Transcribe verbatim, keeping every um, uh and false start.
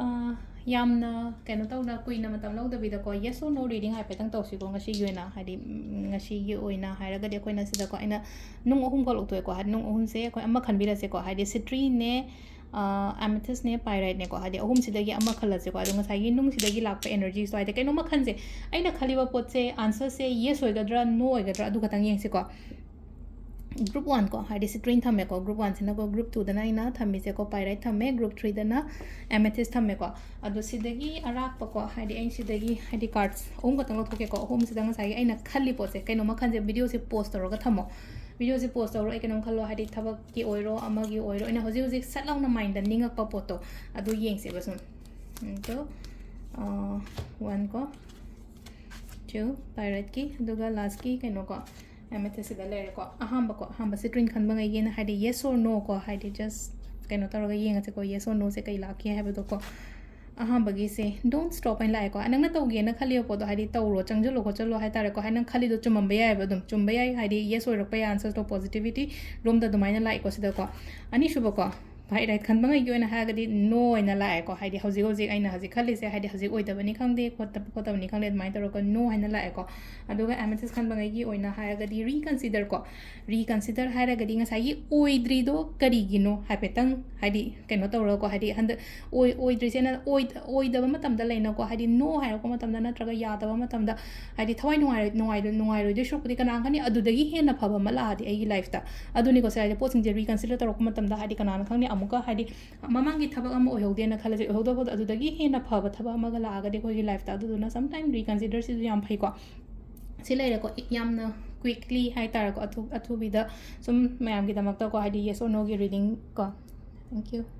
ꯑꯥ, ꯌꯥꯝꯅ ꯀꯩꯅꯣ ꯇꯧꯅ ꯀꯨꯏꯅ ꯃꯇꯝ ꯂꯧꯗꯕꯤꯗꯀꯣ, yes or no reading ꯍꯥꯏꯐꯦꯠꯇꯪ ꯇꯧꯁꯤꯀꯣ ꯉꯁꯤꯒꯤ ꯑꯣꯏꯅ꯫ ꯍꯥꯏꯗꯤ, ꯎꯝ, ꯉꯁꯤꯒꯤ ꯑꯣꯏꯅ ꯍꯥꯏꯔꯒꯗꯤ ꯑꯩꯈꯣꯏꯅ ꯁꯤꯗꯀꯣ, ꯑꯩꯅ ꯅꯨꯡ ꯑꯍꯨꯝ ꯈꯛ ꯂꯧꯊꯣꯛꯑꯦꯀꯣ꯫ ꯍꯥꯏꯗꯤ ꯅꯨꯡ ꯑꯍꯨꯝꯁꯦ ꯑꯩꯈꯣꯏ ꯑꯃ ꯈꯟꯕꯤꯔꯁꯦꯀꯣ꯫ ꯍꯥꯏꯗꯤ citrine ꯅꯦ, ꯑꯥ, amethyst ꯅꯦ, pyrite ꯅꯦꯀꯣ꯫ ꯍꯥꯏꯗꯤ ꯑꯍꯨꯝꯁꯤꯗꯒꯤ ꯑꯃ ꯈꯜꯂꯁꯦꯀꯣ꯫ ꯑꯗꯣ ꯉꯁꯥꯏꯒꯤ ꯅꯨꯡꯁꯤꯗꯒꯤ ꯂꯥꯛꯄ energy ꯁꯨ, ꯍꯥꯏꯗꯤ ꯀꯩꯅꯣꯝꯃ ꯈꯟꯁꯦ꯫ ꯑꯩꯅ ꯈꯜꯂꯤꯕ ꯄꯣꯠꯁꯦ answer ꯁꯦ yes ꯑꯣꯏꯒꯗ꯭ꯔꯥ, no ꯑꯣꯏꯒꯗ꯭ꯔꯥ, ꯑꯗꯨ ꯈꯛꯇꯪ ꯌꯦꯡꯁꯤꯀꯣ꯫ Group one ꯀꯣ, ꯍꯥꯏꯗꯤ citrine ꯊꯝꯃꯦꯀꯣ, group one ꯁꯤꯅꯀꯣ꯫ Group two ꯗꯅ ꯑꯩꯅ ꯊꯝꯃꯤꯁꯦꯀꯣ, pyrite ꯊꯝꯃꯦ꯫ Group three ꯗꯅ amethyst ꯊꯝꯃꯦꯀꯣ꯫ ꯑꯗꯣ ꯁꯤꯗꯒꯤ ꯑꯔꯥꯛꯄꯀꯣ, ꯍꯥꯏꯗꯤ ꯑꯩ ꯁꯤꯗꯒꯤ, ꯍꯥꯏꯗꯤ cards ꯑꯍꯨꯝ ꯈꯛꯇꯪ ꯂꯧꯊꯣꯛꯀꯦꯀꯣ꯫ ꯑꯍꯨꯝꯁꯤꯗ ꯉꯁꯥꯏꯒꯤ ꯑꯩꯅ ꯈꯜꯂꯤ ꯄꯣꯠꯁꯦ, ꯀꯩꯅꯣꯝꯃ ꯈꯟꯁꯦ꯫ Video ꯁꯦ pause ꯇꯧꯔꯒ ꯊꯝꯃꯣ꯫ Video ꯁꯦ pause ꯇꯧꯔꯣ, ꯑꯩ ꯀꯩꯅꯣꯝ ꯈꯜꯂꯣ, ꯍꯥꯏꯗꯤ ꯊꯕꯛꯀꯤ ꯑꯣꯏꯔꯣ, ꯑꯃꯒꯤ ꯑꯣꯏꯔꯣ, ꯑꯩꯅ ꯍꯧꯖꯤꯛ ꯍꯧꯖꯤꯛ ꯁꯠ ꯂꯥꯎꯅ mind ꯗ ꯅꯤꯡꯉꯛꯄ ꯄꯣꯠꯇꯣ, ꯑꯗꯨ ꯌꯦꯡꯁꯦꯕ ꯁꯨꯝ꯫ ꯑꯗꯣ, ꯑꯥ, one ꯀꯣ, two, pyrite ꯀꯤ, ꯑꯗꯨꯒ last ꯀꯤ ꯀꯩꯅꯣꯀꯣ, amethyst ꯁꯤꯗ ꯂꯩꯔꯦꯀꯣ꯫ ꯑꯍꯥꯟꯕꯀꯣ, ꯑꯍꯥꯟꯕ citrine ꯈꯟꯕꯉꯩꯒꯤꯅ, ꯍꯥꯏꯗꯤ yes or no ꯀꯣ, ꯍꯥꯏꯗꯤ just ꯀꯩꯅꯣ ꯇꯧꯔꯒ ꯌꯦꯡꯉꯁꯦꯀꯣ, yes or no ꯁꯦ ꯀꯩ ꯂꯥꯛꯀꯦ ꯍꯥꯏꯕꯗꯣꯀꯣ꯫ ꯑꯍꯥꯟꯕꯒꯤꯁꯦ don't stop ꯍꯥꯏꯅ ꯂꯥꯛꯑꯦꯀꯣ꯫ ꯅꯪꯅ ꯇꯧꯒꯦꯅ ꯈꯜꯂꯤꯕ ꯄꯣꯠꯇꯣ, ꯍꯥꯏꯗꯤ ꯇꯧꯔꯣ, ꯆꯪꯁꯤꯜꯂꯣ ꯈꯣꯠꯆꯜꯂꯣ ꯍꯥꯏ ꯇꯥꯔꯦꯀꯣ꯫ ꯍꯥꯏꯗꯤ ꯅꯪ ꯈꯜꯂꯤꯗꯣ ꯆꯨꯝꯃꯝꯕ ꯌꯥꯏꯑꯕ, ꯑꯗꯨꯝ ꯆꯨꯝꯕ ꯌꯥꯏ, ꯍꯥꯏꯗꯤ yes ꯑꯣꯏꯔꯛꯄ ꯌꯥꯏ, answer ꯇꯣ positivity ꯔꯣꯝꯗ ꯑꯗꯨꯃꯥꯏꯅ ꯂꯥꯛꯑꯦꯀꯣ ꯁꯤꯗꯀꯣ꯫ ꯑꯅꯤꯁꯨꯕꯀꯣ, pyrite ꯈꯟꯕꯉꯩꯒꯤ ꯑꯣꯏꯅ ꯍꯥꯏꯔꯒꯗꯤ no ꯍꯥꯏꯅ ꯂꯥꯛꯑꯦꯀꯣ꯫ ꯍꯥꯏꯗꯤ ꯍꯧꯖꯤꯛ ꯍꯧꯖꯤꯛ ꯑꯩꯅ ꯍꯧꯖꯤꯛ ꯈꯜꯂꯤꯁꯦ, ꯍꯥꯏꯗꯤ ꯍꯧꯖꯤꯛ ꯑꯣꯏꯗꯕꯅꯤ ꯈꯪꯗꯦ, ꯈꯣꯠꯇꯕ ꯈꯣꯠꯇꯕꯅꯤ ꯈꯪꯗꯦ, ꯑꯗꯨꯃꯥꯏꯅ ꯇꯧꯔꯒ no ꯍꯥꯏꯅ ꯂꯥꯛꯑꯦꯀꯣ꯫ ꯑꯗꯨꯒ amethyst ꯈꯟꯕꯉꯩꯒꯤ ꯑꯣꯏꯅ ꯍꯥꯏꯔꯒꯗꯤ reconsider ꯀꯣ꯫ Reconsider ꯍꯥꯏꯔꯒꯗꯤ ꯉꯁꯥꯏꯒꯤ ꯑꯣꯏꯗ꯭ꯔꯤꯗꯣ ꯀꯔꯤꯒꯤꯅꯣ ꯍꯥꯏꯐꯦꯠꯇꯪ, ꯍꯥꯏꯗꯤ ꯀꯩꯅꯣ ꯇꯧꯔꯒꯀꯣ, ꯍꯥꯏꯗꯤ ꯍꯟꯗꯛ ꯑꯣꯏ-, ꯑꯣꯏꯗ꯭ꯔꯤꯁꯦ ꯅ-, ꯑꯣꯏ-, ꯑꯣꯏꯗꯕ ꯃꯇꯝꯗ ꯂꯩꯅꯀꯣ, ꯍꯥꯏꯗꯤ no ꯍꯥꯏꯔꯛꯄ ꯃꯇꯝꯗ ꯅꯠꯇ꯭ꯔꯒ ꯌꯥꯗꯕ ꯃꯇꯝꯗ, ꯍꯥꯏꯗꯤ ꯊꯋꯥꯏ ꯅꯨꯡꯉꯥꯏꯔꯣꯏ-, ꯅꯨꯡꯉꯥꯏꯔꯣꯏ-, ꯅꯨꯡꯉꯥꯏꯔꯣꯏꯗꯣꯏ ꯁꯔꯨꯛꯄꯨꯗꯤ ꯀꯅꯥ ꯈꯪꯅꯤ ꯑꯗꯨꯗꯒꯤ ꯍꯦꯟꯅ ꯐꯕ ꯑꯃ ꯂꯥꯛꯑꯗꯤ ꯑꯩꯒꯤ life ꯇ꯫ ꯑꯗꯨꯅꯤꯀꯣ ꯁꯦ, ꯍꯥꯏꯗꯤ ꯄꯣꯠꯁꯤꯡꯁꯦ reconsider ꯇꯧꯔꯛꯄ ꯃꯇꯝꯗ, ꯍꯥꯏꯗꯤ ꯀꯅꯥꯅ ꯈꯪꯅꯤ ꯑꯃꯨꯛꯀ, ꯍꯥꯏꯗꯤ ꯃꯃꯥꯡꯒꯤ ꯊꯕꯛ ꯑꯃ ꯑꯣꯏꯍꯧꯗꯦꯅ ꯈꯜꯂꯁꯦ, ꯑꯣꯏꯍꯧꯗꯕ ꯄꯣꯠꯇꯣ ꯑꯗꯨꯗꯒꯤ ꯍꯦꯟꯅ ꯐꯕ ꯊꯕꯛ ꯑꯃꯒ ꯂꯥꯛꯑꯒꯗꯤ ꯑꯩꯈꯣꯏꯒꯤ life ꯇ꯫ ꯑꯗꯨꯗꯨꯅ sometime reconsider ꯁꯤꯁꯨ ꯌꯥꯝ ꯐꯩꯀꯣ꯫ ꯁꯤ ꯂꯩꯔꯦꯀꯣ, ꯌꯥꯝꯅ quickly ꯍꯥꯏꯇꯥꯔꯦꯀꯣ, ꯑꯊꯨ-, ꯑꯊꯨꯕꯤꯗ ꯁꯨꯝ ꯃꯌꯥꯝꯒꯤꯗꯃꯛꯇꯀꯣ, ꯍꯥꯏꯗꯤ yes or no ꯒꯤ reading ꯀꯣ꯫ Thank you꯫